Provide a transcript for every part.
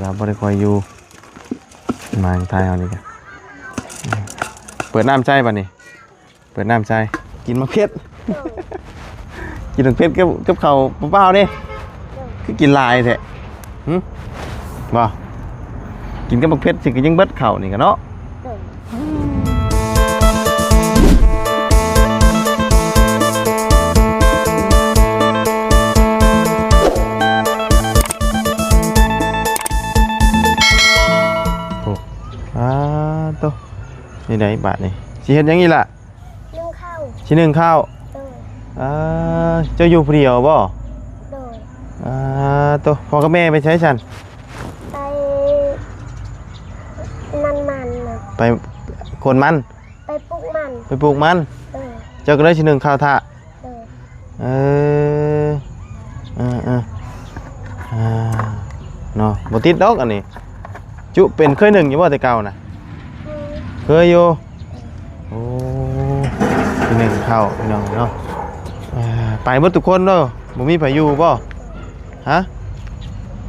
ລາວບໍ່ໄດ້ຄ່ອຍຢູ່ ມາທາງໄທເຮົານີ້ກະ ເປີດນ້ຳໃສ່ບາດນີ້ ເປີດນ້ຳໃສ່ ກິນໝາກເຜັດ ກິນໝາກເຜັດກັບ ກັບເຂົ້າເປົ່າໆເດ້ ຄືກິນຫຼາຍແທ້ ຫຶ ບໍ່ ກິນກັບໝາກເຜັດຊິກະຍັງເບິດເຂົ້ານີ້ກະເນາະ. ໂອ້ ອາ ໂຕ ນີ້ໄດ໋ບາດນີ້ ຊິເຮັດຫຍັງອີກລະ? ໜຶ້ງເຂົ້າ ຊິໜຶ້ງເຂົ້າ ໂດຍ ອາ ເຈົ້າຢູ່ຜູ້ດຽວບໍ່? ໂດຍ ອາ ໂຕ ພໍ່ກັບແມ່ໄປໃສຊັ້ນ? ໄປ ນັ້ນມັນນະ ໄປໂກນມັນ ໄປປູກມັນ ໄປປູກມັນ ໂດຍ ເຈົ້າກະເລີຍຊິໜຶ້ງເຂົ້າຖ້າ ໂດຍ ເອີ ເອີ ເອີ ເນາະ ບໍ່ຕິດດອກອັນນີ້ ຈຸເປັນ ເຄີຍໜຶ້ງຢູ່ບໍ່ແຕ່ເກົ່ານະ? ເຄີຍ ເຄີຍຢູ່ ໂອ້ ຊິໜຶ້ງເຂົ້າພີ່ນ້ອງເນາະ ເອີ ໄປເບິດທຸກຄົນເນາະ ບໍ່ມີໃຜຢູ່ບໍ່? ຮະ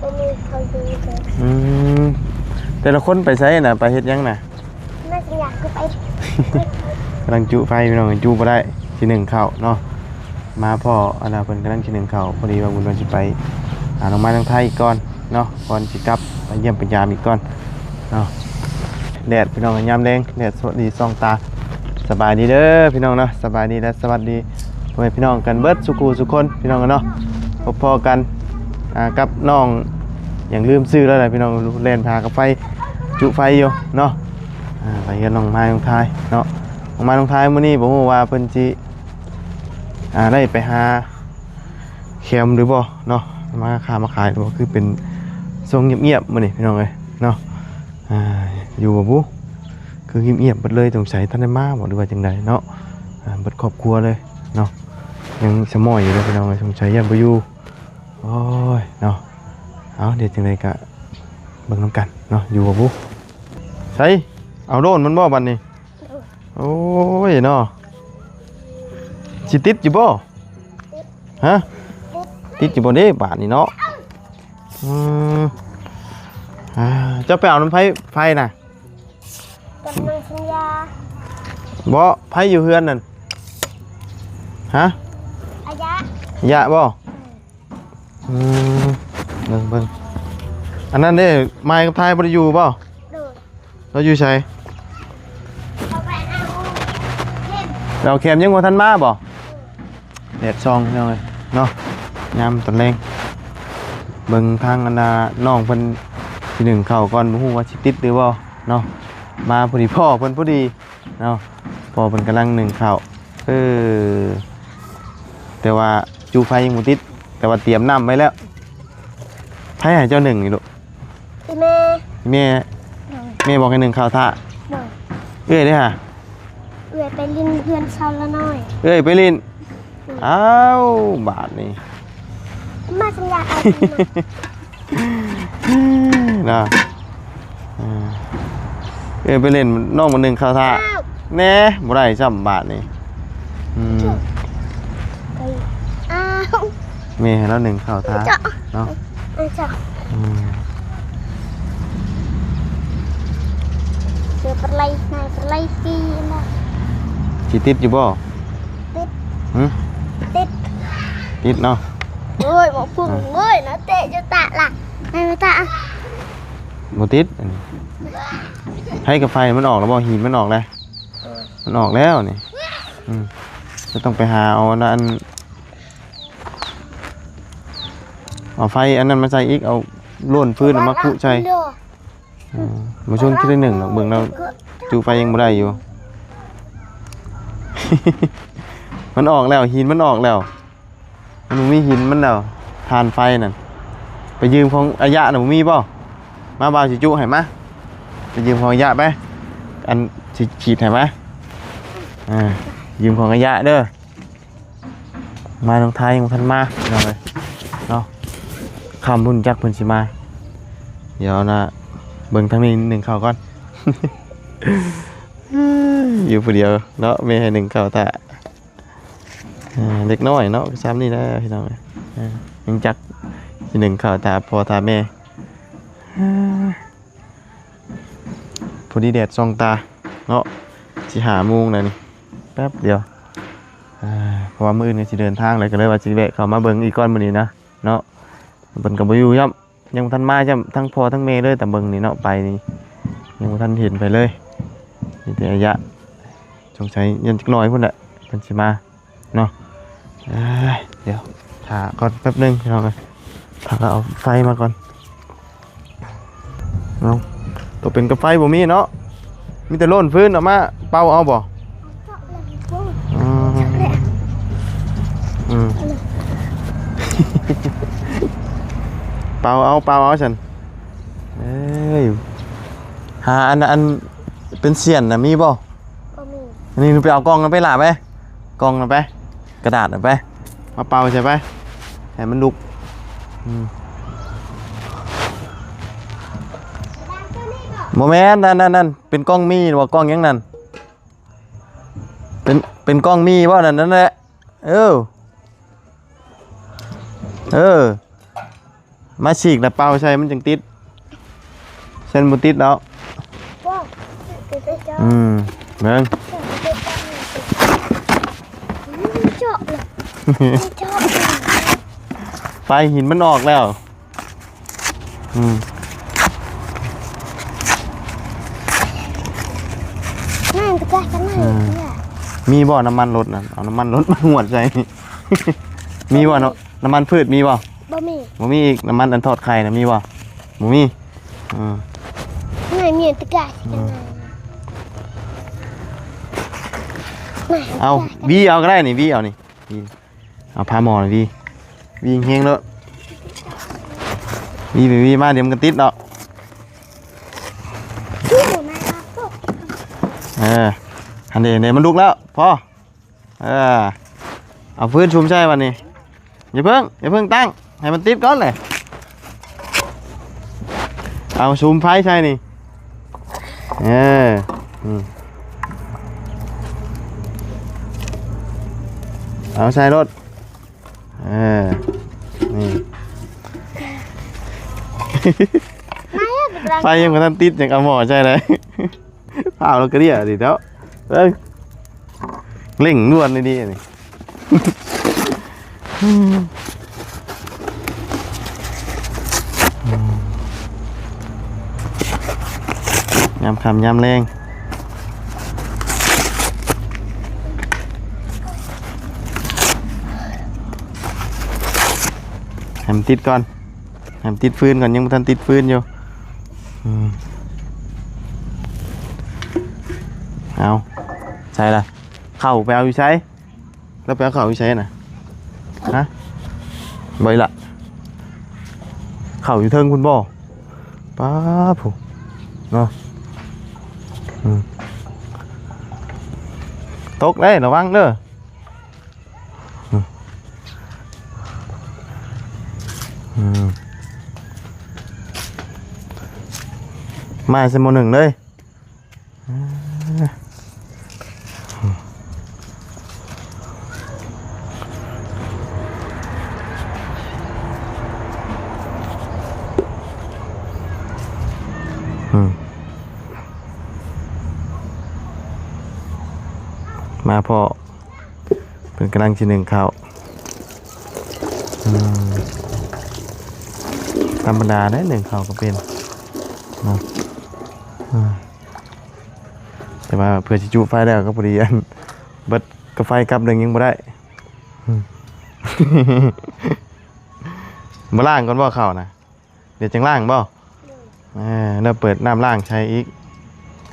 ບໍ່ມີໃຜຢູ່ເລີຍ ອືມ ແຕ່ລະຄົນໄປໃສນະ ໄປເຮັດຫຍັງນະ? ໜ້າຈະຢາກຄືໄປ ກຳລັງຈຸໄຟພີ່ນ້ອງ ຈຸບໍ່ໄດ້ ຊິໜຶ້ງເຂົ້າເນາະ ມາພໍ້ອັນນະ ເພິ່ນກຳລັງຊິໜຶ້ງເຂົ້າ ພໍດີວ່າບຸນວ່າຊິໄປຫານ້ອງມາຍນ້ອງໄທກ່ອນເນາະ ກ່ອນຊິກັບໄປຢ້ຽມໄປຢາມອີກກ່ອນເນາະ ແດດພີ່ນ້ອງ ຍາມແລງແດດສອງດີສ່ອງຕາ ສະບາຍດີເດີພີ່ນ້ອງເນາະ ສະບາຍດີ ແລະ ສະຫວັດດີພໍ່ແມ່ພີ່ນ້ອງກັນເບິດສູ່ຄູ່ສູ່ຄົນພີ່ນ້ອງເນາະ ພົບພໍ້ກັນ ອ່າ ກັບນ້ອງ ຫຍັງລືມຊື່ແລ້ວແຫຼະພີ່ນ້ອງ ແລ່ນໄປຫາກາໄຟ ຈຸໄຟຢູ່ເນາະ ອ່າ ໄປເຮືອນນ້ອງມາຍນ້ອງທາຍເນາະ ນ້ອງມາຍນ້ອງທາຍມື້ນີ້ບໍ່ຮູ້ວ່າເພິ່ນຊິ ອ່າ ໄດ້ໄປຫາແຄມຫຼືບໍ່ເນາະ ມາຄ້າມາຂາຍຫຼືບໍ່ ຄືເປັນຊົງງຽບໆມື້ນີ້ພີ່ນ້ອງເອີຍເນາະ ອ່າ ຢູ່ບໍ່ບຸ ຄືງຽບໆເບິດເລີຍ ສົງໄສທັນໄດ້ມາບໍ່ ຫຼືວ່າຈັ່ງໃດເນາະ ອ່າ ເບິດຄອບຄົວເລີຍເນາະ ຍັງສະໝໍ້ຍຢູ່ເດີພີ່ນ້ອງເອີຍ ສົງໄສຢ້ານບໍ່ຢູ່. ໂອ້ຍເນາະ ເອົາ ດຽວຈັ່ງໃດກະເບິ່ງນຳກັນເນາະ ຢູ່ບໍ່ບຸ ໃສ ເອົາໂດຣນມັນບໍ່ບັດນີ້ ໂອ້ຍເນາະ ຊິຕິດຢູ່ບໍ່ ຮະ ຕິດຢູ່ບໍ່ເດ້ບາດນີ້ເນາະ ອືມ ອ່າ ເຈົ້າໄປເອົານຳໃຜ ໄຟນະ ກຳລັງສັນຍາ ບໍ່ ໃຜຢູ່ເຮືອນນັ້ນ ຮະ ອາຍະ ອາຍະບໍ່ ອືມ ເບິ່ງໆ ອັນນັ້ນເດ້ ມາຍກັບທາຍບໍ່ໄດ້ຢູ່ບໍ່ ໂດຍ ລາວຢູ່ໃສ ເອົາແຄມ ຍັງບໍ່ທັນມາບໍ່ ແດດສ່ອງພີ່ນ້ອງເອີຍເນາະ ຍາມຕອນແລງ ເບິ່ງທາງອັນນ່າ ນ້ອງເພິ່ນຊິໜຶ້ງເຂົ້າກ່ອນ ບໍ່ຮູ້ວ່າຊິຕິດຫຼືບໍ່ເນາະ ມາພໍດີພໍ້ເພິ່ນພໍດີເນາະ ພໍ່ເພິ່ນກຳລັງໜຶ້ງເຂົ້າ ເອີ ແຕ່ວ່າຈູໄຟຍັງບໍ່ຕິດ ແຕ່ວ່າຕຽມນ້ຳໄວ້ແລ້ວ ໃຜໃຫ້ເຈົ້າໜຶ້ງນີ້ລູກ? ອີ່ແມ່ ອີ່ແມ່ ໂດຍ ແມ່ບອກໃຫ້ໜຶ້ງເຂົ້າຖ້າ ໂດຍ ເອື້ອຍເດ້ຫາ ເອື້ອຍໄປຫຼິ້ນເຮືອນຊາວລະນ້ອຍ ເອື້ອຍໄປຫຼິ້ນ ໂດຍ ອ້າວ ບາດນີ້ ມາສັນຍາເອົາ ເນາະ ເອີ ເອື້ອຍໄປຫຼິ້ນ ນ້ອງມາໜຶ້ງເຂົ້າຖ້າ ອ້າວ ແນ່ ບໍ່ໄດ້ຊ້ຳບາດນີ້ ອືມ ອ້າວ ແມ່ໃຫ້ລາວໜຶ້ງເຂົ້າຖ້າ ເຈາະ ເນາະ ເອີ ເຈາະ ອືມ ເຈາະປາໄຫຼ ນາຍປາໄຫຼຕີນະ ຊິຕິດຢູ່ບໍ່? ຕິດ ຫຶ? ຕິດ ຕິດເນາະ ໂອ້ຍ ໝາກພຸ້ງ ໂອ້ຍ ນະເຕະຢູ່ຕະລະ ໃຫ້ມາຕະ ບໍ່ຕິດ ອັນນີ້ ໃຫ້ກາໄຟມັນອອກແລ້ວບໍ່? ຫີນມັນອອກແລ້ວ ເອີ ມັນອອກແລ້ວນີ້ ອືມ ຈະຕ້ອງໄປຫາເອົາອັນ ເອົາໄຟອັນນັ້ນມາໃສ່ອີກ ເອົາໂລ້ນຟືນມາຄຸໃສ່ ເອີ ບໍ່ຊົນທີລະໜຶ່ງດອກ ເບິ່ງແລ້ວຈຸໄຟຍັງບໍ່ໄດ້ຢູ່ ມັນອອກແລ້ວ ຫີນມັນອອກແລ້ວ ມັນບໍ່ມີຫີນມັນແລ້ວ ຖ່ານໄຟນັ້ນ ໄປຢືມຂອງອາຍະນະ ບໍ່ມີບໍ່? ມາ ບ່າວຊິຈຸໃຫ້ ມາ ໄປຢືມຂອງອາຍະໄປ ອັນຊິສີດໃຫ້ ມາ ອ່າ ຢືມຂອງອາຍະເດີ ມານ້ອງທາຍຍັງບໍ່ທັນມາ ພີ່ນ້ອງເອີຍເນາະ ຄ່ຳພຸ້ນຈັກເພິ່ນຊິມາ ດຽວນະ ເບິ່ງທາງນີ້ໜຶ້ງເຂົ້າກ່ອນ ຢູ່ຜູ້ດຽວເນາະ ແມ່ໃຫ້ໜຶ້ງເຂົ້າຖ້າ ອ່າ ເດັກນ້ອຍເນາະ ສ່ຳນີ້ແຫຼະພີ່ນ້ອງເອີຍ ຍັງຈັກຊິໜຶ້ງເຂົ້າຖ້າພໍ່ຖ້າແມ່ ພໍດີແດດສ່ອງຕາເນາະ ຊິຫ້າໂມງແລ້ວນີ້ ແປັບດຽວ ເພາະວ່າມື້ອື່ນກໍຊິເດີນທາງແລ້ວ ກໍເລີຍວ່າຊິແວະເຂົ້າມາເບິ່ງອີກກ່ອນມື້ນີ້ນະເນາະ ເພິ່ນກໍບໍ່ຢູ່ຊ້ຳ ຍັງບໍ່ທັນມາຊ້ຳ ທັງພໍ່ທັງແມ່ເລີຍ ຕາເບິ່ງນີ້ເນາະ ໄປນີ້ຍັງບໍ່ທັນເຫັນໃຜເລີຍ ມີແຕ່ອາຍະ ສົງໄສຍັງຈັກໜ້ອຍພຸ້ນແຫຼະ ເພິ່ນຊິມາເນາະ ເອີຍ ດຽວຖ້າກ່ອນແປັບໜຶ່ງພີ່ນ້ອງເອີຍ ຖ້າເອົາໄຟມາກ່ອນ ເອົາ ຕົວເປັນກາໄຟບໍ່ມີເນາະ ມີແຕ່ໂລ້ນຟືນເອົາມາເປົ່າເອົາບໍ່? ອືມ ອືມ ເປົ່າເອົາ ເປົ່າເອົາຊັ້ນ ເອີຍ ຫາອັນ ອັນເປັນສ່ຽນນະມີບໍ່? ບໍ່ມີ ອັນນີ້ໄປເອົາກ່ອງນັ້ນໄປຫຼ້າໄປ ກ່ອງນັ້ນໄປ ກະດາດນັ້ນໄປ ມາເປົ່າໃສ່ໄປ ໃຫ້ມັນລຸກ ອືມ ບໍ່ແມ່ນ ນັ້ນໆໆ ເປັນກ່ອງໝີ່ບໍ່ ກ່ອງຫຍັງນັ້ນ ເປັນ ເປັນກ່ອງໝີ່ບໍ່ ນັ້ນ ນັ້ນແຫຼະ ເອີ ເອີ ມາສີກແລ້ວເປົ່າໃສ່ມັນຈັ່ງຕິດ ຊັ້ນບໍ່ຕິດດອກ ບໍ່ ອືມ ເບິ່ງ ເຈາະເລີຍ ເຈາະເລີຍ ໄຟຫິນມັນອອກແລ້ວ ອືມ ນັ້ນກໍໄດ້ກັນນັ້ນ ອືມ ເນຍ ມີບໍ່ນ້ຳມັນລົດນັ້ນ ເອົານ້ຳມັນລົດມາຫວດໃສ່ ມີບໍ່ເນາະ ນ້ຳມັນພືດມີບໍ່? ບໍ່ມີ ບໍ່ມີອີກ ນ້ຳມັນອັນທອດໄຂ່ນະມີບໍ່? ບໍ່ມີ ອືມ ນັ້ນມີແຕ່ກາ ອືມ ເອົາ ວີເອົາກໍໄດ້ນີ້ ວີເອົານີ້ ວີ ເອົາຜ້າໝໍ້ນີ້ວີ ວີແຮງໂລດ ວີໄປວີມາ ດຽວມັນກໍຕິດດອກ ເອີ ຫັ້ນເດ ເດ ມັນລຸກແລ້ວ ພໍ ເອີ ເອົາຟືນສຸມໃສ່ບັດນີ້ ຢ່າເພິ່ງ ຢ່າເພິ່ງຕັ້ງ ໃຫ້ມັນຕິດກ່ອນເລີຍ ເອົາສຸມໄຟໃສ່ນີ້ ເອີ ອືມ ເອົາໃສ່ໂລດ ເອີ ນີ້ ໄຟຍັງບໍ່ທັນຕິດ ຍັງເອົາໝໍ້ໃສ່ເລີຍ ພາວແລ້ວກະເດຍນີ້ເນາະ ເບິ່ງ ເລັ່ງດ່ວນດີໆ ນີ້ ຍາມຄ່ຳຍາມແລງ ໃຫ້ມັນຕິດກ່ອນ ໃຫ້ມັນຕິດຟືນກ່ອນ ຍັງບໍ່ທັນຕິດຟືນຢູ່ ອືມ ເອົາ ໃສ່ລະ ເຂົ້າໄປເອົາຢູ່ໃສ? ລາວໄປເອົາເຂົ້າຢູ່ໃສນະ? ຮະ? ບໍ່ອີ່ຫຼະ ເຂົ້າຢູ່ເທິງພຸ້ນບໍ່? ປ້າຜູ້ ເນາະ ອືມ ຕົກເດ້ ລະວັງເດີ ອືມ ອືມ ມາໃສ່ໝໍ້ໜຶ້ງເລີຍ. ອືມ ມາພໍ້ ເພິ່ນກຳລັງຊິໜຶ້ງເຂົ້າ ອືມ ທຳມະດາເດ້ ໜຶ້ງເຂົ້າກໍເປັນເນາະ ອືມ ແຕ່ວ່າເພື່ອຊິຈຸໄຟແລ້ວກໍພໍດີ ອັນ ເບິດກາໄຟກັບໜຶ່ງຍັງບໍ່ໄດ້ ອືມ ບໍ່ລ້າງກ່ອນບໍ່ເຂົ້ານະ? ດຽວຈັ່ງລ້າງບໍ່? ເອີ ແລ້ວເປີດນ້ຳລ້າງໃສ່ອີກ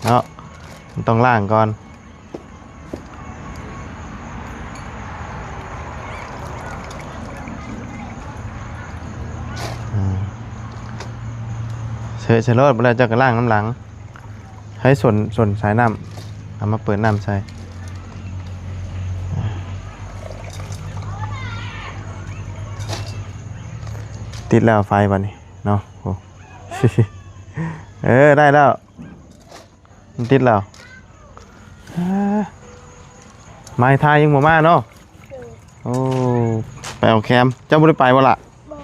ເນາະ ມັນຕ້ອງລ້າງກ່ອນ ອືມ ເຊີ ເຊີໂລດ ບໍ່ແລ້ວເຈົ້າກໍລ້າງນຳຫຼັງ. ໃຫ້ສົນ ສົນສາຍນ້ຳ ເອົາມາເປີດນ້ຳໃສ່ ຕິດແລ້ວໄຟບັດນີ້ເນາະ ໂອ້ ເອີ ໄດ້ແລ້ວ ມັນຕິດແລ້ວ ເອີ ໄມ້ທາຍັງບໍ່ມາເນາະ ໂອ້ ໄປເອົາແຄມ ເຈົ້າບໍ່ໄດ້ໄປບໍ່ລະ? ບໍ່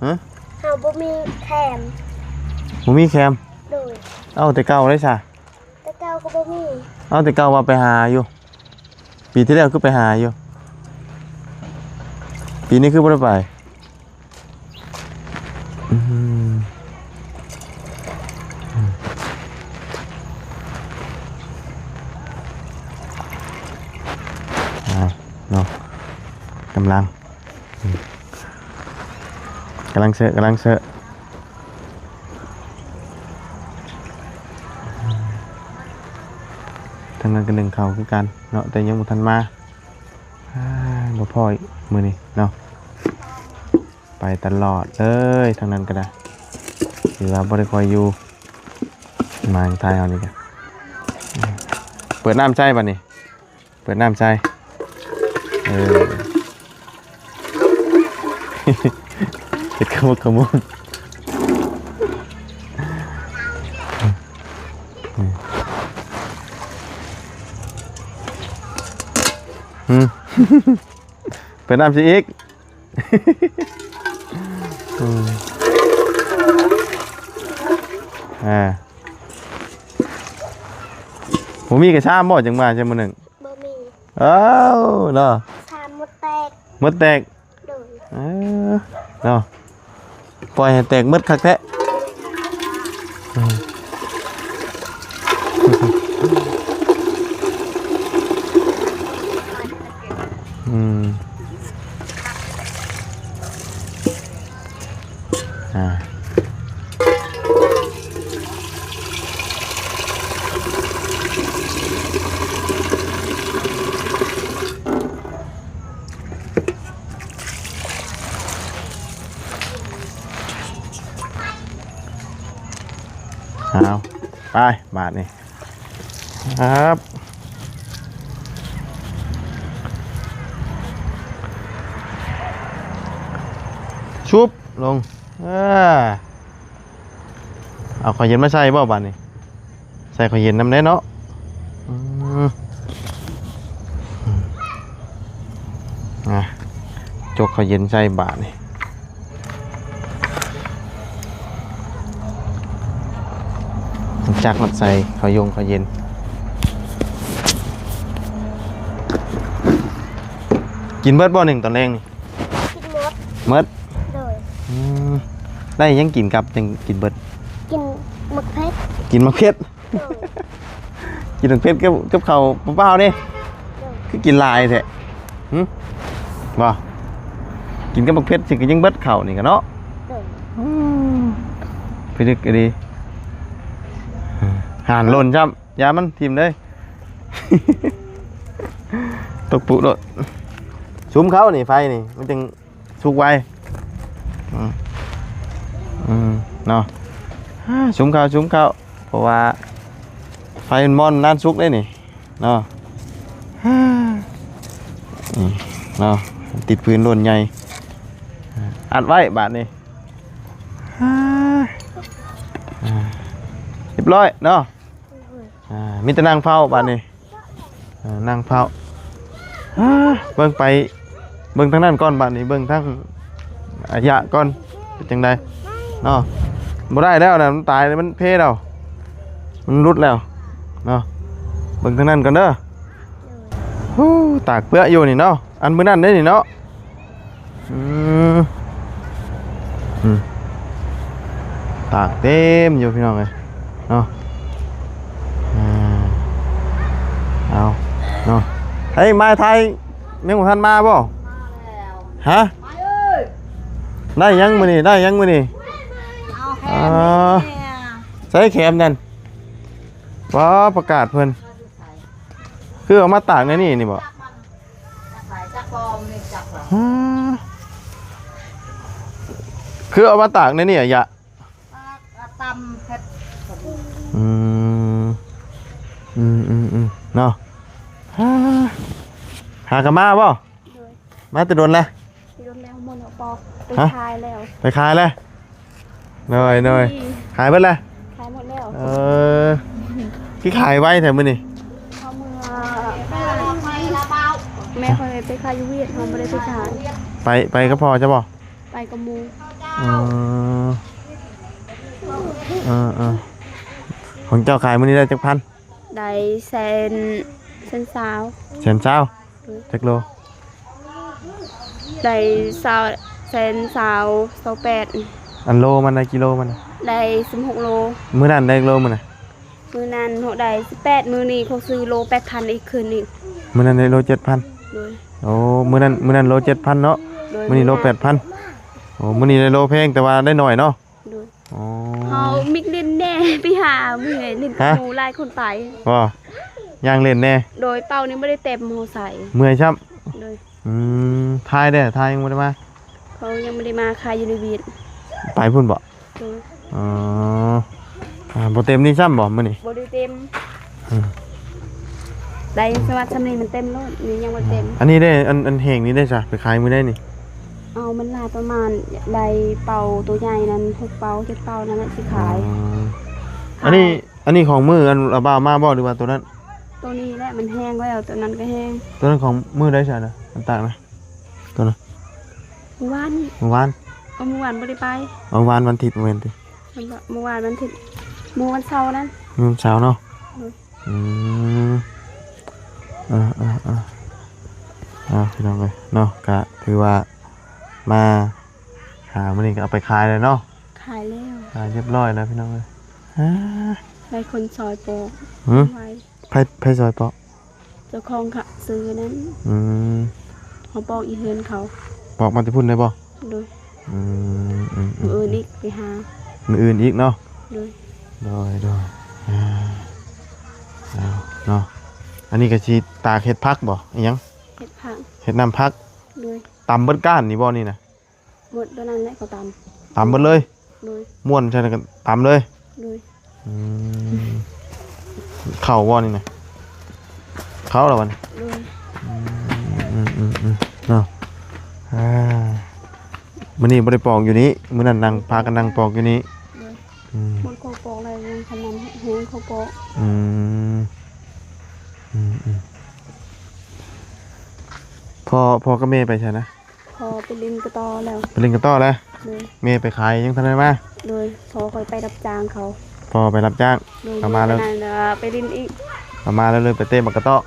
ຮະ? ເຮົາບໍ່ມີແຄມ ບໍ່ມີແຄມ? ໂດຍ. ເອົາແຕ່ເກົ່າໄດ້ຊະ? ແຕ່ເກົ່າກໍບໍ່ມີ. ເອົາແຕ່ເກົ່າວ່າໄປຫາຢູ່ ປີທີ່ແລ້ວຄືໄປຫາຢູ່ ປີນີ້ຄືບໍ່ໄດ້ໄປ? ອືມ ອ່າ ເນາະ ກຳລັງ ອືມ ກຳລັງເຊາະ ກຳລັງເຊາະ ທາງນັ້ນກໍໜຶ້ງເຂົ້າຄືກັນເນາະ ແຕ່ຍັງບໍ່ທັນມາ. ອ່າ ບໍ່ພໍອີກມື້ນີ້ເນາະ ໄປຕະຫຼອດເລີຍ ທາງນັ້ນກໍໄດ້ ຖືວ່າບໍ່ໄດ້ຄ່ອຍຢູ່ ມາທາງໄທເຮົານີ້ກໍ ເປີດນ້ຳໃສ່ບັດນີ້ ເປີດນ້ຳໃສ່ ເອີ ເຮັດຂະມຸກຂະມຸກ ອືມ ເປີດນ້ຳໃສ່ອີກ ອືມ ອ່າ ບໍ່ມີກະຊາມບໍ່ ຈັ່ງມາຈັ່ງມື້ໜຶ່ງ? ບໍ່ມີ. ເອົ້າ ເນາະ ຊາມໝົດແຕກ ໝົດແຕກ. ໂດຍ. ເອີ ເນາະ ປ່ອຍໃຫ້ແຕກໝົດຄັກແທ້. ອືມ ອ່າ ເອົາ ໄປບາດນີ້ ຄັບ ຊຸບລົງ ເອີ ເອົາເຂົ້າເຢັນມາໃສ່ບໍ່ບາດນີ້? ໃສ່ເຂົ້າເຢັນນຳແດ່ເນາະ. ອືມ ອ່ະ ຈົກເຂົ້າເຢັນໃສ່ບາດນີ້ ຈັກມັດໃສ່ເຂົ້າຢົງເຂົ້າເຢັນ. ກິນເບິດບໍ່ໜຶ່ງຕອນແລງນີ້? ກິນໝົດ. ໝົດ? ໂດຍ. ອືມ ໄດ້ຫຍັງກິນກັບຈັ່ງກິນເບິດ? ກິນໝາກເຜັດ. ກິນໝາກເຜັດ? ໂດຍ. ກິນໝາກເຜັດກັບ ກັບເຂົ້າເປົ່າໆເດ້? ໂດຍ. ຄືກິນຫຼາຍແທ້? ຫຶ? ບໍ່ ກິນກັບໝາກເຜັດຊິກໍຍັງເບິດເຂົ້ານີ້ກະເນາະ. ໂດຍ. ອືມ ພິລຶກອີ່ຫຼີ ຫານຫຼົ່ນຊ້ຳ ຢ່າມັນຖິ້ມເດີ້ ຕົກປຸໂລດ. ສຸມເຂົ້ານີ້ ໄຟນີ້ມັນຈຶ່ງສຸກໄວ. ອືມ ອືມ ເນາະ ຊຸມເຂົ້າ ຊຸມເຂົ້າ ເພາະວ່າໄຟມັນມອນນານສຸກເດ້ນີ້ເນາະ. ນີ້ເນາະ ຕິດຟືນໂດນໃຫຍ່ ອັດໄວ້ບາດນີ້. ຮຽບຮ້ອຍເນາະ. ອ່າ ມີແຕ່ນັ່ງເຝົ້າບາດນີ້ ເອີ ນັ່ງເຝົ້າ. ເບິ່ງໄປ ເບິ່ງທາງນັ້ນກ່ອນບາດນີ້ ເບິ່ງທາງອາຍະກ່ອນ ເປັນຈັ່ງໃດເນາະ. ບໍ່ໄດ້ແລ້ວນະ ມັນຕາຍ ມັນເພແລ້ວ ມັນຫຼຸດແລ້ວເນາະ. ເບິ່ງທາງນັ້ນກ່ອນເດີ. ໂດຍ. ໂອ້ ຕາກເປືອຢູ່ນີ້ເນາະ ອັນມື້ນັ້ນເດ້ນີ້ເນາະ. ອືມ ອືມ ຕາກເຕັມຢູ່ພີ່ນ້ອງເອີຍເນາະ. ອ່າ ເອົາເນາະ ເຮີ້ຍ ມາໄທ ຍັງບໍ່ທັນມາບໍ່? ມາແລ້ວ. ຮະ? ມາເອີຍ ໄດ້ຫຍັງມື້ນີ້? ໄດ້ຫຍັງມື້ນີ້? ເອົາແຄມ ອ່າ ນີ້ ໃສ່ແຄມນັ້ນ. ວ້າ ປະກາດເພິ່ນ ຄືເອົາມາຕາກໃນນີ້ນີ້ບໍ່? ຮະ ຄືເອົາມາຕາກໃນນີ້ອະຍະ? ຕຳເຜັດ. ອືມ ອືມໆໆ ເນາະ. ຫາ ຫາກະມາບໍ່? ໂດຍ. ມາແຕ່ດົນແລ້ວ? ດົນແລ້ວ ໝົດແລ້ວປອກ ໄປ ຮະ? ຂາຍແລ້ວ. ໄປຂາຍແລ້ວ? ໂດຍ ໂດຍ. ຂາຍເບິດແລ້ວ? ຂາຍໝົດແລ້ວ. ເອີ ຄືຂາຍໄວແທ້ມື້ນີ້? ເອົາເມືອ ແມ່ຂ້ອຍໄປຂາຍຢູ່ຫວຽດ ເຮົາບໍ່ໄດ້ໄປຂາຍ. ໄປ ໄປກັບພໍ່ເຈົ້າບໍ່? ໄປກັບໝູ່. ເອີ ເອີ ເອີໆ ຂອງເຈົ້າຂາຍມື້ນີ້ໄດ້ຈັກພັນ? ໄດ້ແສນ ແສນຊາວ ແສນຊາວ ໂດຍ ຈັກໂລ? ໄດ້ຊາວ ແສນຊາວ ຊາວແປດ ອັນໂລມັນໄດ້ ກິໂລມັນໄດ້ ສິບຫົກໂລ. ມື້ນັ້ນໄດ້ໂລມື້ນະ? ມື້ນັ້ນເຮົາໄດ້ສິບແປດ ມື້ນີ້ເຂົາຊື້ໂລແປດພັນອີກຄືນນີ້. ມື້ນັ້ນໄດ້ໂລເຈັດພັນ. ໂດຍ ໂອ້ ມື້ນັ້ນ ມື້ນັ້ນໂລເຈັດພັນເນາະ. ໂດຍ ມື້ນີ້ໂລແປດພັນ. ໂອ້ ມື້ນີ້ໄດ້ໂລແພງ ແຕ່ວ່າໄດ້ໜ້ອຍເນາະ. ໂດຍ ອໍ ເຮົາມິກຫຼິ້ນແດ່ ໄປຫາເມື່ອຍຫຼິ້ນກັບ ຮະ ໝູ່ຫຼາຍຄົນໄປ ບໍ່ ຍ່າງຫຼິ້ນແດ່. ໂດຍ ເປົ້ານີ້ບໍ່ໄດ້ເຕັມ ເຮົາໃສ່ ເມື່ອຍຊ້ຳ. ໂດຍ ອືມ ຖ່າຍເດ້ ຖ່າຍຍັງບໍ່ໄດ້ມາ. ເຂົາຍັງບໍ່ໄດ້ມາ ຂາຍຢູ່ໃນວຽກ ໄປພຸ້ນບໍ່? ໂດຍ ອໍ ອ່າ ບໍ່ເຕັມນີ້ຊ້ຳບໍ່ມື້ນີ້? ບໍ່ໄດ້ເຕັມ. ອືມ ໄດ້ສະຫວັດຊ່ຳນີ້ມັນເຕັມໂລດ ນີ້ຍັງບໍ່ເຕັມ. ອັນນີ້ເດ້ ອັນ ອັນແຫ້ງນີ້ເດ້ຊະ ໄປຂາຍມື້ໃດນີ້? ເອົາມັນຫຼາຍ ປະມານຢາກໄດ້ເປົ້າໂຕໃຫຍ່ນັ້ນ ຫົກເປົ້າ ເຈັດເປົ້ານັ້ນແຫຼະ ຊິຂາຍ. ອໍ ອັນນີ້ ອັນນີ້ຂອງມື້ອັນລະບ່າວມາບໍ່ ຫຼືວ່າໂຕນັ້ນ? ໂຕນີ້ແຫຼະ ມັນແຫ້ງແລ້ວ ໂຕນັ້ນກໍແຫ້ງ. ໂຕນັ້ນຂອງມື້ໃດຊະນະ ອັນຕາກນະ? ໂຕນັ້ນ ມື້ວານນີ້ ມື້ວານ. ເອົາ ມື້ວານບໍ່ໄດ້ໄປ. ເອົາ ວານວັນທິດ ແມ່ນຕິ? ມື້ວານວັນທິດ ມື້ວັນເສົານັ້ນ ມື້ວັນເສົາເນາະ. ໂດຍ ອືມ ເອີໆໆ ເອົາ ພີ່ນ້ອງເອີຍເນາະ ກະຖືວ່າມາຫາມື້ນີ້ກໍເອົາໄປຂາຍແລ້ວເນາະ. ຂາຍແລ້ວ ຂາຍຮຽບຮ້ອຍແລ້ວ ພີ່ນ້ອງເອີຍ. ອາ ໄດ້ຄົນຊ່ອຍປອກ. ຫື? ໄວ. ໃຜ ໃຜຊ່ອຍປອກ? ເຈົ້າຂອງຂະ ຊື້ນັ້ນ. ອືມ ເຮົາປອກຢູ່ເຮືອນເຂົາ. ປອກມາແຕ່ພຸ້ນໄດ້ບໍ່? ໂດຍ ອືມໆໆ ມື້ອື່ນອີກໄປຫາ ມື້ອື່ນອີກເນາະ. ໂດຍ ໂດຍໆ ອາ ເອົາເນາະ. ອັນນີ້ກໍຊິຕາກເຮັດຜັກບໍ່ ອີຫຍັງ? ເຮັດຜັກ ເຮັດນ້ຳຜັກ. ໂດຍ ຕຳເບິດກ້ານນີ້ບໍ່ນີ້ນະ? ໝົດໂຕນັ້ນແຫຼະ ເຂົາຕຳ ຕຳເບິດເລີຍ. ໂດຍ ມ້ວນໃສ່ແລ້ວກໍຕຳເລີຍ. ໂດຍ ອືມ ເຂົ້າບໍ່ນີ້ນະ? ເຂົ້າແລ້ວບັດນີ້. ໂດຍ ອືມໆໆ ເນາະ. ອ່າ ມື້ນີ້ບໍ່ໄດ້ປອກຢູ່ນີ້ ມື້ນັ້ນນັ່ງ ພາກັນນັ່ງປອກຢູ່ນີ້. ໂດຍ ອືມ ໝົດເຂົາປອກແລ້ວ ຍັງຂະໜ່ຳແຮງເຂົາປອກ. ອືມ ອືມໆ ພໍ່ ພໍ່ກັບແມ່ໄປໃສນະ? ພໍ່ໄປຫຼິ້ນກະຕໍ້ແລ້ວ ໄປຫຼິ້ນກະຕໍ້ແລ້ວ. ໂດຍ ແມ່ໄປຂາຍ ຍັງທັນໄດ້ມາ. ໂດຍ ພໍ່ຂ້ອຍໄປຮັບຈ້າງເຂົາ. ພໍ່ໄປຮັບຈ້າງ. ໂດຍ ເອົາມາແລ້ວ ມື້ນັ້ນ ເອີ ໄປຫຼິ້ນອີກ ເອົາມາແລ້ວເລີຍໄປເຕະໝາກກະຕໍ້.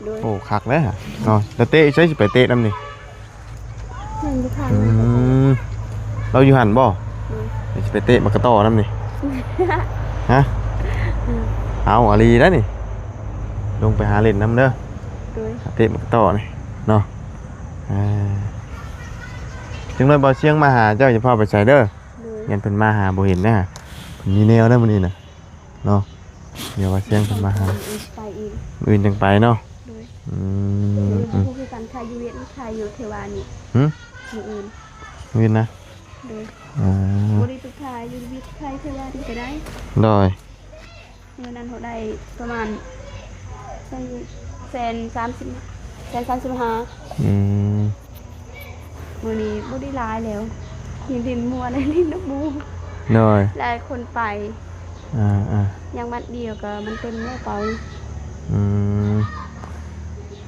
ໂດຍ ໂອ້ ຄັກເດ້ເນາະ. ແລ້ວເຕະໃສ ຊິໄປເຕະນຳນີ້? ຍັງຢູ່ຂ້າງ. ອືມ ລາວຢູ່ຫັ້ນບໍ່? ໂດຍ ຊິໄປເຕະໝາກກະຕໍ້ນຳນີ້. ຮະ? ອືມ ເອົາ ອາລີໄດ໋ນີ້ ລົງໄປຫາຫຼິ້ນນຳເດີ. ໂດຍ ເຕະໝາກກະຕໍ້ນີ້ເນາະ. ອ່າ ຈັ່ງໜ້ອຍບ່າວຊຽງມາຫາເຈົ້າ ຢ່າພາໄປໃສເດີ. ໂດຍ ຢ້ານເພິ່ນມາຫາບໍ່ເຫັນນະ ເພິ່ນມີແນວໃດມື້ນີ້ນະເນາະ. ດຽວບ່າວຊຽງເພິ່ນມາຫາ ມື້ອື່ນຊິໄປອີກ ມື້ອື່ນຈັ່ງໄປເນາະ. ໂດຍ ອືມ ມື້ອື່ນບໍ່ຮູ້ຄືກັນ ຂາຍຢູ່ວຽກ ຂາຍຢູ່ເທວານີ້. ຫື? ມື້ອື່ນ ມື້ອື່ນນະ. ໂດຍ ອືມ ບໍ່ໄດ້ໄປຂາຍຢູ່ວຽກ ຂາຍເທວານີ້ກໍໄດ້. ໂດຍ ມື້ນັ້ນເຮົາໄດ້ປະມານແສນສາມສິບ ແສນສາມສິບຫ້າ. ອືມ ມື້ນີ້ບໍ່ໄດ້ຫຼາຍແລ້ວ ຍັງຫຼິ້ນມ່ວນ ຫຼິ້ນນຳໝູ່. ໂດຍ ຫຼາຍຄົນໄປ. ອ່າໆ ຍັງມັດດຽວກໍມັນເຕັມແລ້ວເປົາ. ອືມ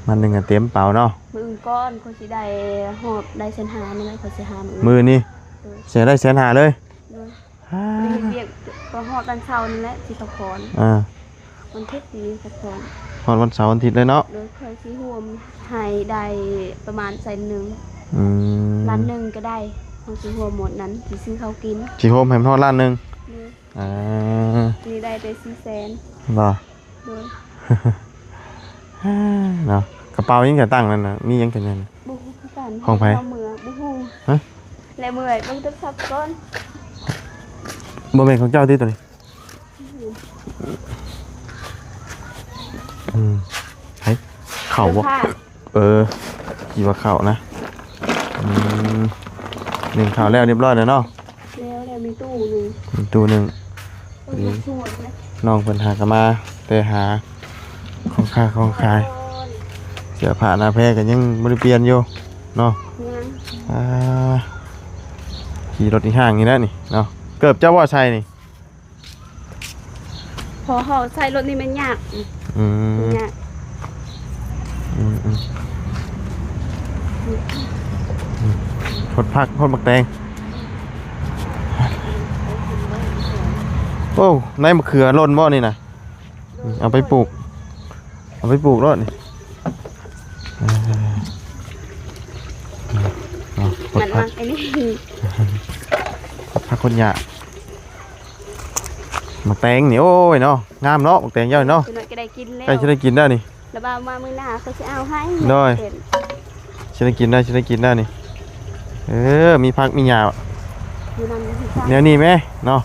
ມັດໜຶ່ງກໍເຕັມເປົາເນາະ. ມື້ອື່ນກ່ອນຂ້ອຍຊິໄດ້ຮອດ ໄດ້ແສນຫ້ານີ້ແຫຼະ ຂ້ອຍຊິຫາມື້ອື່ນ. ມື້ນີ້? ໂດຍ ຊິໄດ້ແສນຫ້າເລີຍ. ໂດຍ ອ່າ ໄດ້ເຮັດວຽກ ກໍຮອດວັນເສົານີ້ແຫຼະ ຊິພັກຜ່ອນ. ອ່າ ວັນທິດນີ້ພັກຜ່ອນ ຮອດວັນເສົາວັນທິດເລີຍເນາະ. ໂດຍ ຂ້ອຍຊິຮ່ວມໃຫ້ໄດ້ປະມານແສນໜຶ່ງ. ອືມ ລ້ານໜຶ່ງກໍໄດ້ ເຮົາຊິຮ່ວມໝົດນັ້ນ ຊິຊື້ເຂົ້າກິນ. ຊິໂຮມໃຫ້ມັນຮອດລ້ານໜຶ່ງ. ໂດຍ ອ່າ ນີ້ໄດ້ແຕ່ສີ່ແສນ. ບໍ່? ໂດຍ ເນາະ. ກະເປົາຍັງຈະຕັ້ງນັ້ນນະ ມີຫຍັງແຕ່ນັ້ນ? ບໍ່ຮູ້ຄືກັນ ຂອງໃຜ? ເອົາເມືອ ບໍ່ຮູ້. ຮະ? ແລະເມື່ອຍ ເບິ່ງໂທລະສັບກ່ອນ. ບໍ່ແມ່ນຂອງເຈົ້າຕິໂຕນີ້? ອືມ ໃຜ? ເຂົ້າບໍ່? ເສື້ອຜ້າ. ເອີ ຄິດວ່າເຂົ້ານະ. ອືມ ໜຶ້ງເຂົ້າແລ້ວຮຽບຮ້ອຍແລ້ວເນາະ. ແລ້ວ ແລ້ວມີຕູ້ໜຶ່ງ ມີຕູ້ໜຶ່ງ. ເອີ ດີ ນ້ອງເພິ່ນຫາກະມາແຕ່ຫາຂອງຄ້າຂອງຂາຍ ເສື້ອຜ້າໜ້າແພກໍຍັງບໍ່ໄດ້ປ່ຽນຢູ່ເນາະ. ຍັງ. ອ່າ ຂີ່ລົດອີ່ຫ້າງນີ້ແຫຼະນີ້ເນາະ. ເກີບເຈົ້າບໍ່ໃສ່ນີ້? ພໍເຮົາໃສ່ລົດນີ້ມັນຍາກ. ອືມ ມັນຍາກ. ອືມໆ ອືມ ໂພດຜັກ ໂພດໝາກແຕງ. ໂອ້ ໃນມະເຂືອຫຼົ່ນບໍ່ນີ້ນະ? ເອົາໄປປູກ ເອົາໄປປູກໂລດນີ້. ເອີ ເອົາ ມັນມັກອັນນີ້ ຜັກຄົນຫຍ້າ ໝາກແຕງນີ້ ໂອ້ຍເນາະ ງາມເນາະ ໝາກແຕງເຈົ້ານີ້ເນາະ. ຈັກໜ້ອຍກໍໄດ້ກິນແລ້ວ ໃກ້ຈະໄດ້ກິນແລ້ວນີ້. ລະບ່າວມາມື້ໜ້າເຂົາຊິເອົາໃຫ້. ໂດຍ ເປັນ ຊິໄດ້ກິນໄດ້ ຊິໄດ້ກິນໄດ້ນີ້. ເອີ ມີຜັກມີຫຍ້າ ຢູ່ນຳ ແນວນີ້ແມເນາະ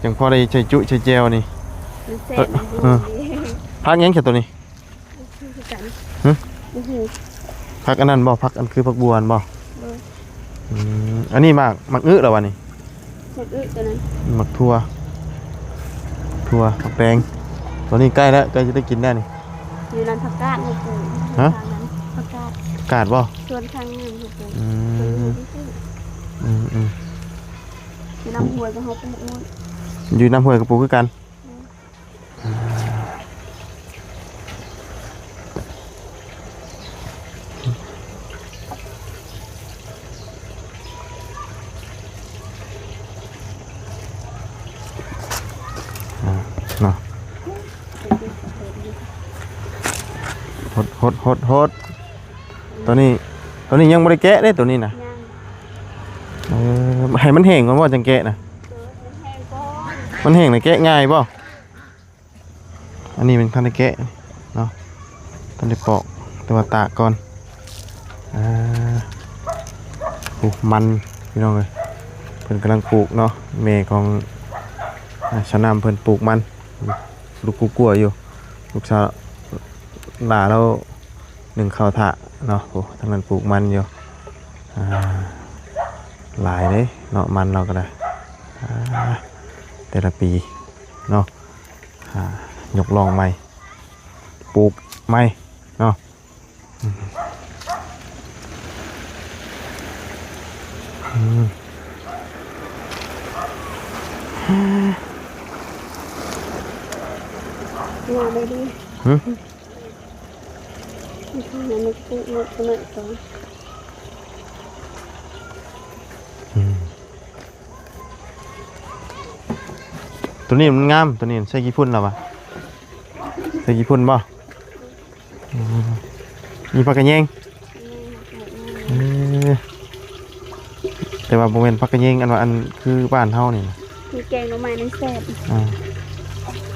ຈັ່ງພໍໄດ້ໃສ່ຈຸໃສ່ແຈ່ວນີ້. ມັນແຊບ ເອີ ມັນດີ. ຜັກຫຍັງຊະໂຕນີ້? ຄືກັນ ຫຶ? ບໍ່ຮູ້. ຜັກອັນນັ້ນບໍ່? ຜັກອັນຄືຜັກບົວຫັ້ນບໍ່? ໂດຍ. ອືມ ອັນນີ້ໝາກ ໝາກອຶລະຫວານີ້? ໝາກອຶໂຕນັ້ນ ໝາກຖົ່ວ ຖົ່ວ ໝາກແຕງ. ໂຕນີ້ໃກ້ແລ້ວ ໃກ້ຈະໄດ້ກິນແລ້ວນີ້. ຢູ່ນັ້ນຜັກກາດເຮົາປູກ. ຮະ? ທາງນັ້ນຜັກກາດ ກາດບໍ່? ສວນທາງນັ້ນເຮົາປູກ. ອືມ ອືມໆ ຢູ່ນຳຫ້ວຍກໍເຮົາປູກໝົດ. ຢູ່ນຳຫ້ວຍກໍປູກຄືກັນ. ອ່າ ເນາະ ຫົດ ຫົດ ຫົດ ຫົດ. ຕົວນີ້ ຕົວນີ້ຍັງບໍ່ໄດ້ແກະເດ້ ຕົວນີ້ນະ. ຍັງ. ເອີ ໃຫ້ມັນແຫ້ງກ່ອນບໍ່ ຈັ່ງແກະນະ? ເອີ ໃຫ້ມັນແຫ້ງກ່ອນ. ມັນແຫ້ງແລ້ວແກະງ່າຍບໍ່? ອັນນີ້ມັນທັນໄດ້ແກະເນາະ ທັນໄດ້ປອກ ແຕ່ວ່າຕາກກ່ອນ. ອ່າ ປູກມັນພີ່ນ້ອງເອີຍ ເພິ່ນກຳລັງປູກເນາະ. ແມ່ຂອງ ອ່າ ຊາວນຳເພິ່ນປູກມັນ ລຸກກົວໆຢູ່. ລູກສາວຫຼ້າລາວໜຶ້ງເຂົ້າຖ້າເນາະ. ໂອ້ ທາງນັ້ນປູກມັນຢູ່. ອ່າ ຫຼາຍເດ້ເນາະ ມັນລາວກໍໄດ້. ອ່າ ແຕ່ລະປີເນາະ. ອ່າ ຍົກລ່ອງໃໝ່ ປູກໃໝ່ເນາະ. ອືມ ງາມເລີຍດີ. ຫຶ? ມັນປູກມັນກໍເລີຍໂຕ. ອືມ. ຕົວນີ້ມັນງາມ ຕົວນີ້ໃສ່ຂີ້ຝຸ່ນແລ້ວວະ? ໃສ່ຂີ້ຝຸ່ນບໍ່? ອືມ ມີຜັກກະແຍງ. ເອີ ແຕ່ວ່າບໍ່ແມ່ນຜັກກະແຍງ ອັນວ່າ ອັນຄືບ້ານເຮົານີ້ນະ. ມີແກງໜໍ່ໄມ້ນັ້ນແຊບ. ອ່າ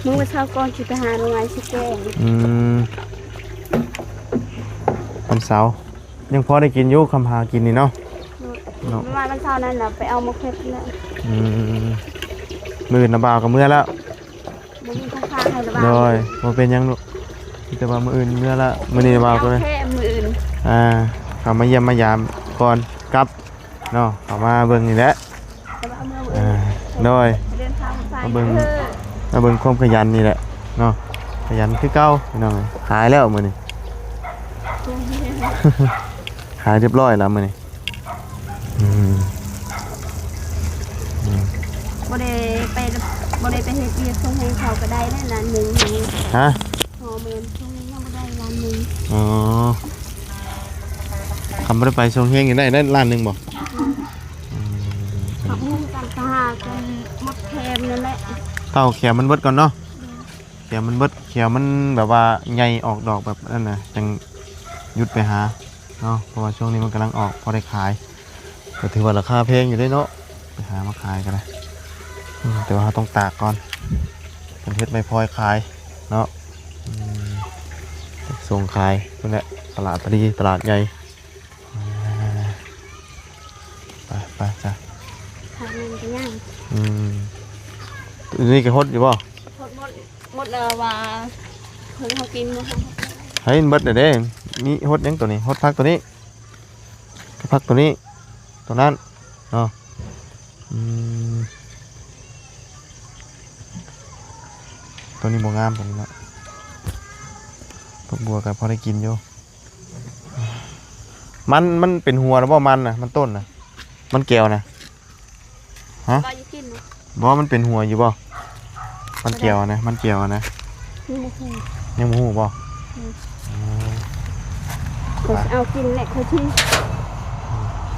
ມື້ວັນເສົາກ່ອນຊິໄປຫາໜໍ່ໄມ້ຊິແກງ. ອືມ ວັນເສົາ ຍັງພໍໄດ້ກິນຢູ່ ຄຳຫາກິນນີ້ເນາະ. ໂດຍ. ເນາະ ປະມານວັນເສົານັ້ນລະໄປເອົາໝາກເຜັດແລ້ວ. ອືມ ມື້ອື່ນນະບ່າວກໍເມືອແລ້ວ. ບໍ່ມີຂອງຝາກໃຫ້ລະບ່າວ. ໂດຍ. ບໍ່ເປັນຫຍັງລູກ ມີແຕ່ວ່າມື້ອື່ນເມືອລະ ມື້ນີ້ລະບ່າວກໍເລີຍ ແຄ່ມື້ອື່ນ ອ່າ ເຂົ້າມາຢ້ຽມມາຢາມກ່ອນກັບເນາະ ເຂົ້າມາເບິ່ງນີ້ແຫຼະ. ແຕ່ວ່າເມືອມື້ອື່ນ ອ່າ ໂດຍ. ເດີນທາງໄປ ມາເບິ່ງ ເອີ ມາເບິ່ງຄວາມຂະຫຍັນນີ້ແຫຼະເນາະ ຂະຫຍັນຄືເກົ່າພີ່ນ້ອງ. ຂາຍແລ້ວມື້ນີ້ ຂາຍຮຽບຮ້ອຍແລ້ວມື້ນີ້. ອືມ ອືມ ບໍ່ໄດ້ໄປ ບໍ່ໄດ້ໄປເຮັດວຽກສົ່ງໃຫ້ເຂົາກໍໄດ້ແລ້ວລ້ານໜຶ່ງ. ຮະ? ພໍແມ່ນຊ່ວງນີ້ຍັງບໍ່ໄດ້ລ້ານໜຶ່ງ. ອໍ ຄັນບໍ່ໄດ້ໄປສົ່ງແຮງນີ້ໄດ້ ໄດ້ລ້ານໜຶ່ງບໍ່? ອືມ ອືມ ເຂົາຮູ້ກັນ ກະຫາກັນໝົດແຄມນັ້ນແຫຼະ ເຕົ້າແຄມມັນເບິດກ່ອນເນາະ. ແຄມມັນເບິດ ແຄມມັນແບບວ່າໃຫຍ່ອອກດອກແບບນັ້ນນະ ຈັ່ງຢຸດໄປຫາເນາະ ເພາະວ່າຊ່ວງນີ້ມັນກຳລັງອອກ ພໍໄດ້ຂາຍ. ກໍຖືວ່າລາຄາແພງຢູ່ເດ້ເນາະ ໄປຫາມາຂາຍກໍໄດ້. ອືມ ແຕ່ວ່າເຮົາຕ້ອງຕາກກ່ອນ ເພິ່ນເຮັດໄມ້ພອຍຂາຍເນາະ. ອືມ ສົ່ງຂາຍພຸ້ນແຫຼະ ຕະຫຼາດຕະລີ ຕະຫຼາດໃຫຍ່. ອ່າ ໄປ ໄປຈ້ະ ທາງນີ້ກໍຍ່າງ. ອືມ ອັນນີ້ກໍຫົດຢູ່ບໍ່? ຫົດໝົດ ໝົດແລ້ວວ່າ ເພິ່ນເຮົາກິນໝົດ. ໃຫ້ເບິດແລ້ວເດ້. ມີຫົດຫຍັງໂຕນີ້? ຫົດຜັກໂຕນີ້ ຜັກໂຕນີ້ ໂຕນັ້ນເນາະ. ອືມ ໂຕນີ້ບໍ່ງາມ ໂຕນີ້ເນາະ. ຜັກບົວກໍພໍໄດ້ກິນຢູ່. ມັນ ມັນເປັນຫົວແລ້ວບໍ່? ມັນນະ ມັນຕົ້ນນະ ມັນແກວນະ. ຮະ? ບໍ່ ມັນເປັນຫົວຢູ່ບໍ່? ມັນແກວນະ ມັນແກວນະ. ຍັງບໍ່ຮູ້ ຍັງບໍ່ຮູ້ບໍ່? ອືມ ອໍ ຂ້ອຍຊິເອົາກິນແຫຼະ ຂ້ອຍຊິ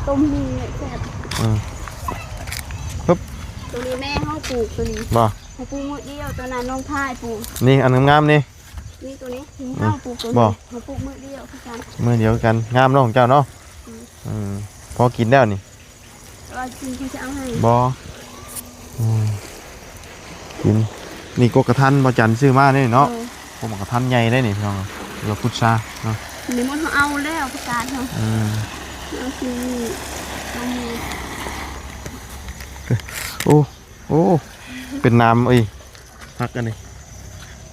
ຕົ້ມມີແຫຼະ ແຊບ. ອືມ ປຶບ ໂຕນີ້ແມ່ເຮົາປູກໂຕນີ້ ບໍ່? ເຮົາປູກມື້ດຽວ ຕອນນັ້ນນ້ອງພາຍປູກ ນີ້ອັນງາມໆນີ້ ນີ້ໂຕນີ້ ນີ້ເຮົາປູກໂຕນີ້ ບໍ່ ເຮົາປູກມື້ດຽວຄືກັນ ມື້ດຽວກັນ ງາມເນາະຂອງເຈົ້າເນາະ ອືມ ອືມ ພໍກິນແລ້ວນີ້ ວ່າຊິເອົາໃຫ້ ບໍ່ ອືມ ກິນ ນີ້ກົກກະທັນ ບໍ່ຈັນຊື້ມາເດ້ເນາະ ໂດຍ ກົກໝາກກະທັນໃຫຍ່ເດ້ນີ້ພີ່ນ້ອງ ລາວພຸດຊາເນາະ ນີ້ໝົດເຮົາເອົາແລ້ວ ປະກາດເຮົາ ອືມ ເອົາກິນນີ້ ໂອ້ ໂອ້ ເປັນນ້ຳອີກ ຜັກອັນນີ້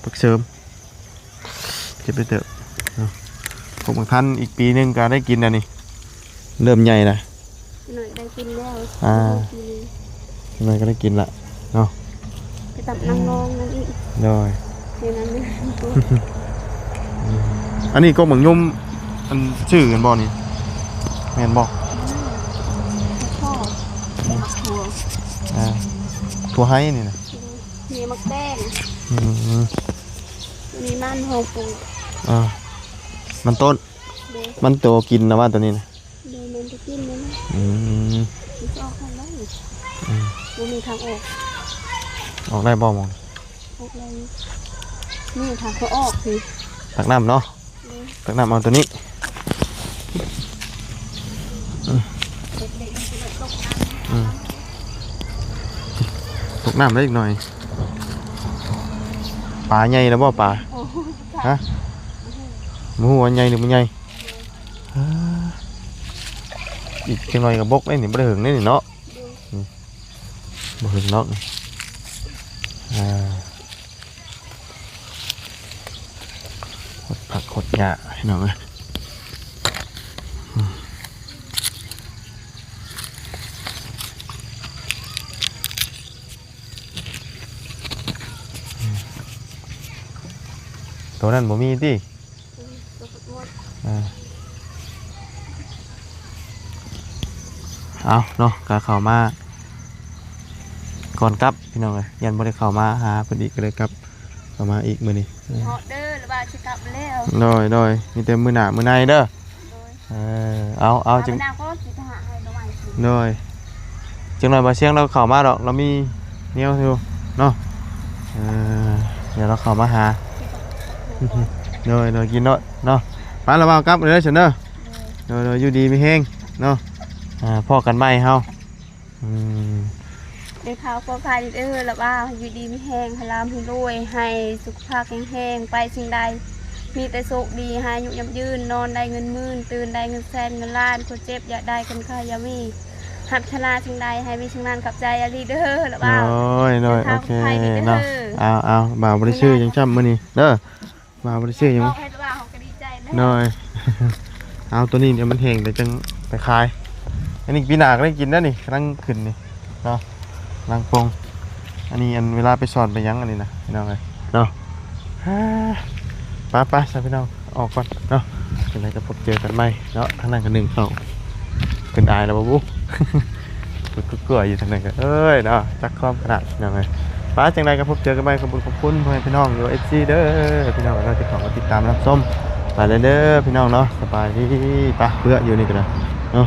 ຜັກເສີມ ເກັບໄປເຕີບເນາະ ຜົມບັກທັນອີກປີໜຶ່ງກໍໄດ້ກິນແລ້ວນີ້ ເລີ່ມໃຫຍ່ລະ ໜ້ອຍໄດ້ກິນແລ້ວ ອ່າ ໜ້ອຍກໍໄດ້ກິນລະເນາະ ໄປຕຳນາງນອງນັ້ນອີກ ໂດຍ ເດນັ້ນ ອັນນີ້ກໍບັກຍົມ ອັນຊື່ກັນບໍ່ນີ້ ແມ່ນບໍ່? ອືມ ຖົ່ວ ອ່າ ຖົ່ວໄຮນີ້ນະ ມີໝາກແຕງ ອືມ ມີມັນຫົວປູ ອ່າ ມັນຕົ້ນ ໂດຍ ມັນໂຕກິນນະວ່າໂຕນີ້ນະ ໂດຍ ມັນຈະກິນນະ ອືມ ມັນຈະອອກທາງໃດ ອືມ ບໍ່ມີທາງອອກ ອອກໄດ້ບໍ່ໝ່ອງ ອອກໄດ້ ນີ້ທາງເຂົ້າອອກນີ້ ຕັກນ້ຳເນາະ ໂດຍ ຕັກນ້ຳເອົາໂຕນີ້ ອືມ ອືມ ຕົກນ້ຳໄດ້ອີກໜ້ອຍ ປາໃຫຍ່ແລ້ວບໍ່ປາ? ໂອ້ ຮະ? ບໍ່ຮູ້ວ່າໃຫຍ່ຫຼືບໍ່ໃຫຍ່ ເອີ ອີກຈັກໜ້ອຍກໍບົກແລ້ວນີ້ ບໍ່ໄດ້ເຫິງເດ້ນີ້ເນາະ ໂດຍ ອືມ ບໍ່ເຖິງດອກ ອ່າ ຂົດຜັກຂົດຫຍ້າພີ່ນ້ອງເອີຍ ໂຕນັ້ນບໍ່ມີຕິ? ອ່າ ເອົາເນາະ ກະເຂົ້າມາກ່ອນກັບພີ່ນ້ອງເອີຍ ຢ້ານບໍ່ໄດ້ເຂົ້າມາຫາເພິ່ນອີກ ກໍເລີຍກັບເຂົ້າມາອີກມື້ນີ້ ເນາະເດີ ລະວ່າຊິກັບແລ້ວ ໂດຍ ໂດຍ ມີແຕ່ມື້ໜ້າມື້ໃນເດີ ໂດຍ ເອີ ເອົາ ເອົາ ເອົາ ຈັ່ງ ມື້ໜ້າກໍຊິໄປຫາໃຫ້ໜໍ່ໄມ້ກິນ ໂດຍ ຈັກໜ້ອຍບ່າວຊຽງລາວເຂົ້າມາດອກ ລາວມີແນວຢູ່ເນາະ ເອີ ດຽວລາວເຂົ້າມາຫາ ໂດຍ ໂດຍ ກິນໂລດເນາະ ໄປລະບ່າວກັບເດີຊັ້ນເດີ ໂດຍ ໂດຍ ຢູ່ດີມີແຮງເນາະ ອ່າ ພໍ້ກັນໃໝ່ເຮົາ ອືມ ເດີ ຂໍຂອບໃຈເດີ ລະບ່າວ ຢູ່ດີມີແຮງ ໃຫ້ລ່ຳໃຫ້ລວຍ ໃຫ້ສຸຂະພາບແຂງແຮງ ໄປສິ່ງໃດມີແຕ່ໂຊກດີ ໃຫ້ອາຍຸຍືນຍາວ ນອນໄດ້ເງິນໝື່ນ ຕື່ນໄດ້ເງິນແສນເງິນລ້ານ ຄົນເຈັບຢ່າໄດ້ ຄົນໄຂ້ຢ່າມີ ປາດຖະໜາສິ່ງໃດໃຫ້ມີສິ່ງນັ້ນ ຂອບໃຈອີ່ຫຼີເດີ ລະບ່າວ ໂດຍ ໂດຍ ເດີ ໂອເຄເນາະ ເອົາ ເອົາ ບ່າວບໍ່ໄດ້ຊື້ຫຍັງຊ້ຳມື້ນີ້ເດີ ບ່າວບໍ່ໄດ້ຊື້ຫຍັງ ບອກໃຫ້ລະບ່າວ ເຮົາກໍດີໃຈແລ້ວ ໂດຍ ເອົາ ໂຕນີ້ດຽວມັນແຫ້ງ ດຽວຈັ່ງໄປຂາຍ ອັນນີ້ປີໜ້າກໍໄດ້ກິນແລ້ວນີ້ ກຳລັງຂຶ້ນນີ້ເນາະ ກຳລັງປົ່ງ ອັນນີ້ ອັນເວລາໄປສອນໄປຫຍັງ ອັນນີ້ນະ ພີ່ນ້ອງເອີຍເນາະ ໄປໆ ຊະພີ່ນ້ອງ ອອກກ່ອນເນາະ ຈັ່ງໃດກໍພົບເຈີກັນໃໝ່ເນາະ ທາງນັ້ນກໍໜຶ້ງເຂົ້າ ເພິ່ນອາຍແລ້ວບໍ່ບຸ ເພິ່ນກໍກົວຢູ່ທາງນັ້ນກໍ ເອີຍເນາະ ຈັກຄວາມຂະໜາດ ພີ່ນ້ອງເອີຍ ໄປ ຈັ່ງໃດກໍພົບເຈີກັນໃໝ່ ຂອບຄຸນ ຂອບຄຸນພໍ່ແມ່ພີ່ນ້ອງ ຫຼືວ່າ ເອັຟຊີ ເດີ ພີ່ນ້ອງເນາະ ທີ່ເຂົ້າມາຕິດຕາມຮັບຊົມ ໄປແລ້ວເດີ ພີ່ນ້ອງເນາະ ສະບາຍດີ ໄປ ເບື່ອຢູ່ນີ້ກໍໄດ້ເນາະ.